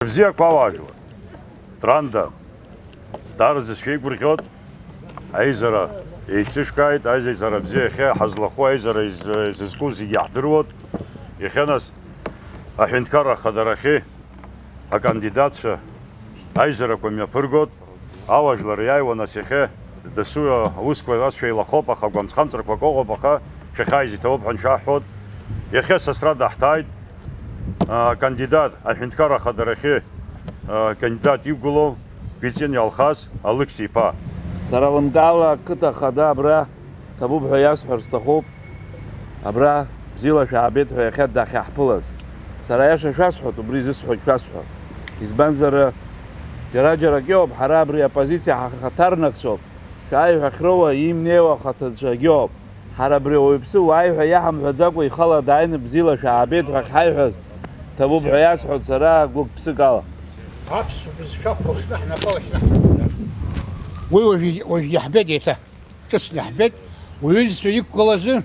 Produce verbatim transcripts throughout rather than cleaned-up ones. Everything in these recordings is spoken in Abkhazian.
Бзиақәа ауаажәлар, Транда, даараӡа шәеигәырӷьоит, аизара еицышәкааит, аизара бзиа иахьа ҳазлахәу аизара из-, изызку зегьы иаҳдыруеит. Иахьа нас аҳәынҭқарра ахадарахьы акандидатцәа аизарақәа мҩаԥыргоит. Ауаажәлар иааиуа нас иахьа дасу аусқәа ас шәеилахоуп, аха гәамҵхамҵрақәак ыҟоуп, аха шәахьааиз иҭабуп ҳәа аншәаҳҳәоит. Иахьа сасра даҳҭааит, а, акандидат, аҳәынҭқарра ахадарахьы, а, акандидат иқәгылоу Кәицин Алхас Алықьса иԥа. Сара лымкаала ақыҭа ахада абра ҭабуп ҳәа иасҳәар сҭахуп. Абра бзиала шәаабеит ҳәа иахьа дахьаҳԥылаз. Сара аиаша шәасҳәоит, убри изысҳәогь шәасҳәап. Избанзар, џьара-џьарак иоуп, ҳара абри апозициа ҳахаҭарнакцәоуп. Шәааи ҳәа ахьроуа, имнеиуа ахаҭацәагьы оуп. Ҳара абри ауаҩԥсы уааи ҳәа иаҳамҳәаӡакәа ихала дааины бзиала шәаабеит ҳәа ахьҳаиҳәаз, ҭабуп ҳәа иасҳәоит сара гәык-ԥсыкала. Аԥсуа бызшәа хәыхны ҳнапала шьҭаҳҵоит. Уи уажәы, уажәгьы ҳбеит еиҭа. Ҿыцны ҳбеит, уҩызцәа иқәгылазы,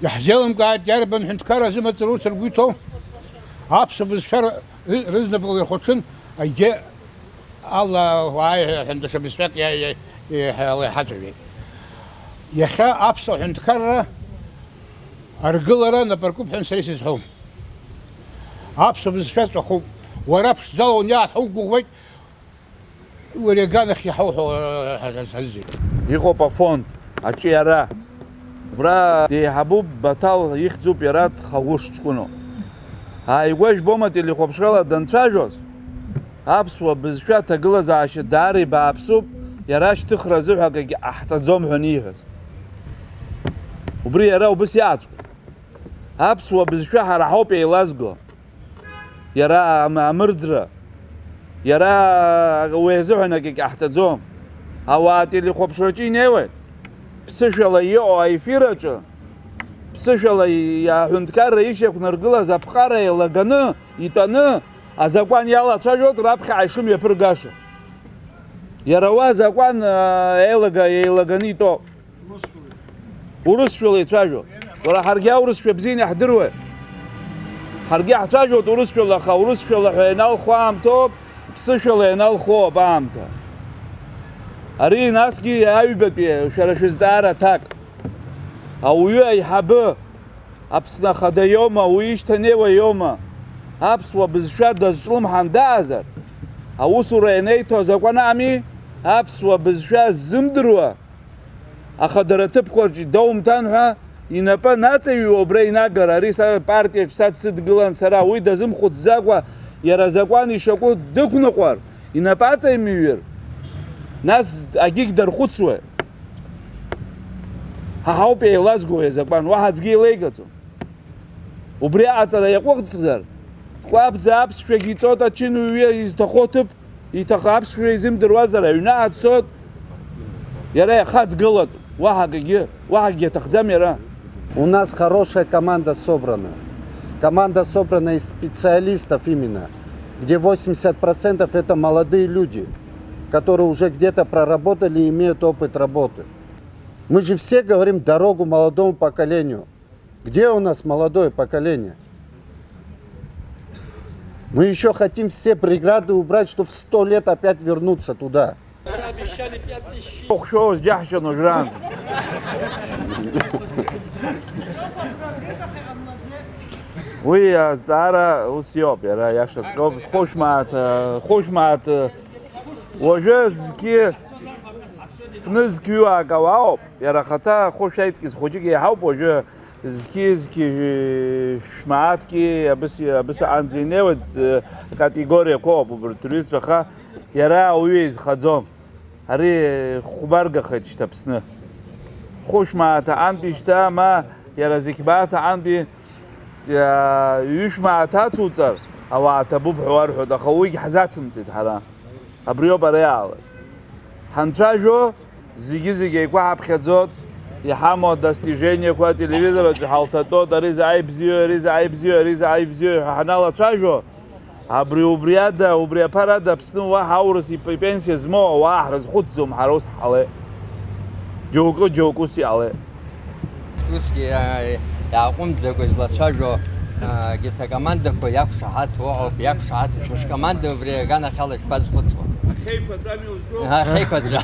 иаҳзеилымкааит, иарбан ҳәынҭқарра азымаҵ рурҭ ргәы иҭоу, аԥсуа бызшәа ры-, рызнапыла ирхәаҽын, егьи ала уааи ҳәа даҽа бызшәак иа-, иа-, иа-, ала иҳаҵәахит. Иахьа аԥсуа ҳәынҭқарра аргылара нап аркуп ҳәа сара исызҳәом. Аԥсуа бызшәа ҵәахуп. Уара ԥшӡала униааҭ ҳаугәыӷуеит, Уи аганахь иҳауҳәо ҳазазҳәазеи? Иҟоуп афонд, аҿиара. Убра деиҳабуп Баҭал, ихьӡуп иара, дхагәыш ҷкәыноуп. Ааигәа ижәбома телехәаԥшрала данцәажәоз? Аԥсуа бызшәа аҭагылазаашьа даара ибааԥсуп, иара ашьҭыхра азыҳәа акгьы ҟаҳҵаӡом ҳәа аниҳәаз. Убри иара убыс иаҵәҟьа. Аԥсуа бызшәа ҳара ҳауп еилазго. Иара ам-, амырӡра, иара уи азыҳәан акгьы ҟаҳҵаӡом. Ауаа ателехәаԥшраҿы инеиуеит. Ԥсышәала иҟоу аефир аҿы, ԥсышәала и-, аҳәынҭқарра ишьақәнаргылаз аԥҟара еилаганы, итәаны, азакәан иалацәажәоит раԥхьаҟа ишымҩаԥыргаша. Иара уа азакәан, а, еилага-, еилаганы итәоуп. Урысшәала ицәажәо. Уара, ҳаргьы аурысшәа бзианы иаҳдыруеит. Ҳаргьы ҳцәажәоит урысшәала, аха урысшәала ҳәа ианалхо аамҭоуп, ԥсышәала ианалхоуп аамҭа. Ари насгьы аҩбатәи шәара шәызҵаара аҭак. Ауаҩы аиҳабы Аԥсны Ахада иоума, уи ишьҭанеиуа иоума? Аԥсуа бызшәа дазҿлымҳан даазар, аусура ианеиҭо азакәан ами, аԥсуа бызшәа ззымдыруа, ахадара ҭыԥқәа рҿы доумҭан ҳәа инапы анаҵаҩуа убра инагар, ари са партиаҿ са дсыдгылан сара, уи дазымхәыцӡакәа иара азакәан ишакәу дықәныҟәар, инапы аҵаимҩыр, нас агьигь дархәыцуеи? Ҳа ҳауп еилазго уи азакәан, уаҳа аӡәгьы илеигаӡом. Убри аҟаҵара иаҟәыҵзар, дкәабӡа аԥсшәагьы иҵоит ачынуаҩы изҭаху аҭыԥ, иҭахы аԥсшәа изымдыруазар аҩны ааҭцоит, иара иахаҵгылатәуп, уаҳа акгьы, уаҳа акгьы аҭахӡам иара. У нас хорошая команда собрана. С-, команда собрана из специалистов именно, где восемьдесят процентов это молодые люди, которые уже где-то проработали и имеют опыт работы. Мы же все говорим дорогу молодому поколению. Где у нас молодое поколение? Мы еще хотим все преграды убрать, чтобы в сто лет опять вернуться туда. Хәшәоу зџьаҳшьон уажәраанӡа. Уи азҵаара ус иоуп, иара иашаҵәҟьоуп. Хәышә мааҭ, хәышә мааҭ, уажәы зқьы фны зқьҩу акы ауаауп. Иара ахаҭа хәышә аиҵкьыс хәыҷык еиҳауп уажәы. Зқьи-зқьи, шә-, шә-, шәмааҭки абыс, абыс аҟынӡа инеиуеит, э, категориақәоуп убырҭ рҩызцәа, аха иара ауаҩы изхаӡом. Ари хәмаргахеит шьҭа Аԥсны. Хәышә мааҭ аҟынтәи шьҭа, ма иара зқьы мааҭ аҟынтәи, э, ҩышә мааҭ ацуҵар, ауаа ҭабуп ҳәа уарҳәоит, аха уигь ҳзацымҵеит ҳара. Абриоуп ара иаалаз. Ҳанцәажәо, зегьы-зегьы еиқәаҳаԥхьаӡоит, иҳамоу адостижениақәа ателевизор аҿы ҳалҭатәоит, ари заҟа ибзиоу, ари заҟа ибзиоу, ари заҟа ибзиоу ҳәа ҳаналацәажәо, абри убри ада, убри аԥара ада Аԥсны уаҳа аурыс ип-, ипенсиа змоу ауаа ҳрызхәыцӡом, ҳара ус ҳҟалеит. Џьоукы, џьоукы ус иҟалеит. Усгьы иа-, иааҟәымҵӡакәа излацәажәо Егьырҭ акомандақәа иақәшаҳаҭу ыҟоуп, иақәшаҳаҭу шәа шәкоманда убри аганахьала ишԥазхәыцуа? Ахеиқәаҵәа ами узҿу? Ахеиқәаҵәа.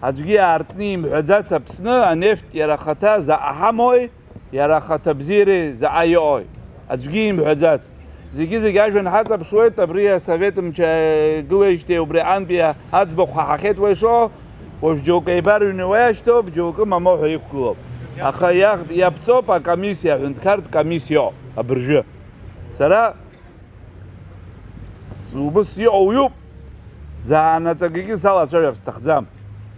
Аӡәгьы иаартны имҳәаӡац Аԥсны анефт иара ахаҭа заҟа ҳамои, иара ахаҭа бзиареи заҟа иҟои. Аӡәгьы имҳәаӡац. Зегьы-зегь ажәҩан ҳаҵаԥшуеит, абри асовет мчы гылеижьҭеи убри аҟынтәи аӡбахә ҳаҳахьеит уа ишыҟоу, уажә џьоукы еибарыҩны уа иашьҭоуп, џьоукы мамоу ҳәа иқәгылоуп. Аха иаб-, иаԥҵоуп акомиссиа, аҳәынҭқартә комиссиоуп абыржәы. Сара с-, убыс иҟоу уҩуп, заанаҵакгьы салацәажәар сҭахӡам.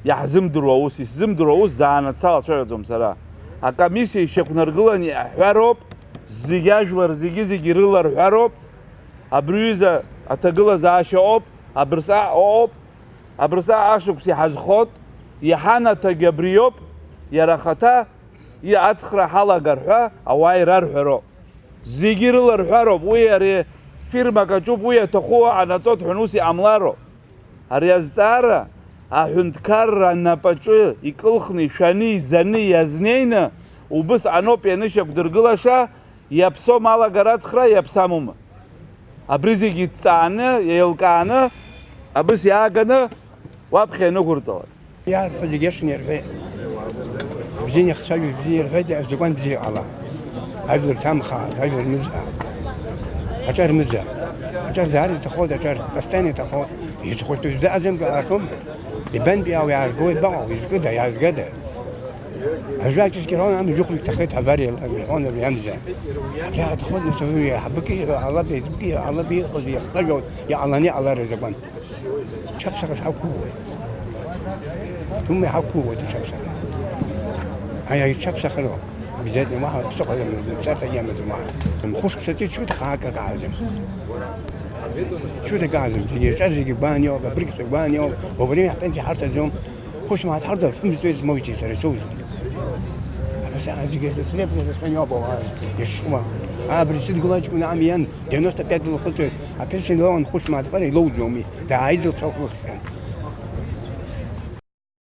Иаҳзымдыруа аус, исзымдыруа аус заанаҵ салацәажәаӡом сара. Акомиссиа ишьақәнаргылан иаҳҳәароуп, зегь ажәлар зегьы-зегь ирыларҳәароуп, абри ҩыза аҭагылазаашьа ыҟоуп, абырсҟак ыҟоуп, абырсҟак ашықәс иҳазхот, иҳанаҭагь абриоуп, иара ахаҭа ацхра ҳалагар ҳәа ауаа ирарҳәароуп. Зегьы ирыларҳәароуп, уи ари фирмак аҿуп, уи аҭаху аҟанаҵот ҳәа ус иҟамлароуп. Ари азҵаара аҳәынҭқарра анапаҿы икылхны, ишәаны, изаны, иазнеины, убыс аноуп ианышьақәдыргылаша, иаԥсоума алагара ацхра, иаԥсамума? Абри зегьы иҭҵааны, еилкааны, абыс иааганы уаԥхьа ианықәырҵалак. Иаарҳәо зегь иашаны ирҳәеит. Бзианы иахцәажәоз бзиа ирҳәеит, азакәан бзиа ҟала. Ажәлар ҭамхааит, ажәлар мыӡааит. Аҿар мыӡа. Аҿар даара иҭахоит, аҿар постоянно иҭахоит. Изхәыҭтәыз дыҟаӡамкәа ҟалахьоума? Ибантәи ауаа иааргоит, баҟоу, изкыда, иаазгада? Ажәа ҿыцгьы рон, амҩа жәохәҩык ҭахеит, авариа, рон, абри амза. Абри аҭахоит, нас, уи, ҳабык ииҳәо ҟалап, еиҵбык ииҳәо ҟалап, иҟоу иахцәажәо, иҟаланы иҟалар азакәан. Чаԥсахас ҳақәгылоуп. Думеи ҳақәгылоит ачаԥсахра. Аиа, ичаԥсахароуп. Обязательно уаҳа ԥсыхәа иамаӡам, ҵарҭа иамаӡам уаҳа. Хәышықәса ҵит, чуҭ хаак акаазым. Чуҭ акаазым, зегьы иаҿар зегьы гәаан иоуп, абригьцәа гәаан иоуп, убри ҳпенсиа ҳарҭаӡом. Хәышә мааҭ ҳарҭар, фымзҵоит змоуижьҭеи сара исоужьуеит. Абас зегьы рыцлеплет рацәаны иоуп ауаа ишшуа. Абри сыдгыла аҷкәын ами иан, девяносто пять лыхыҵуеит, аԥенсиа лоуан хәышә мааҭ ҟара илоуӡомеи, дааизылцәа лхыххьан.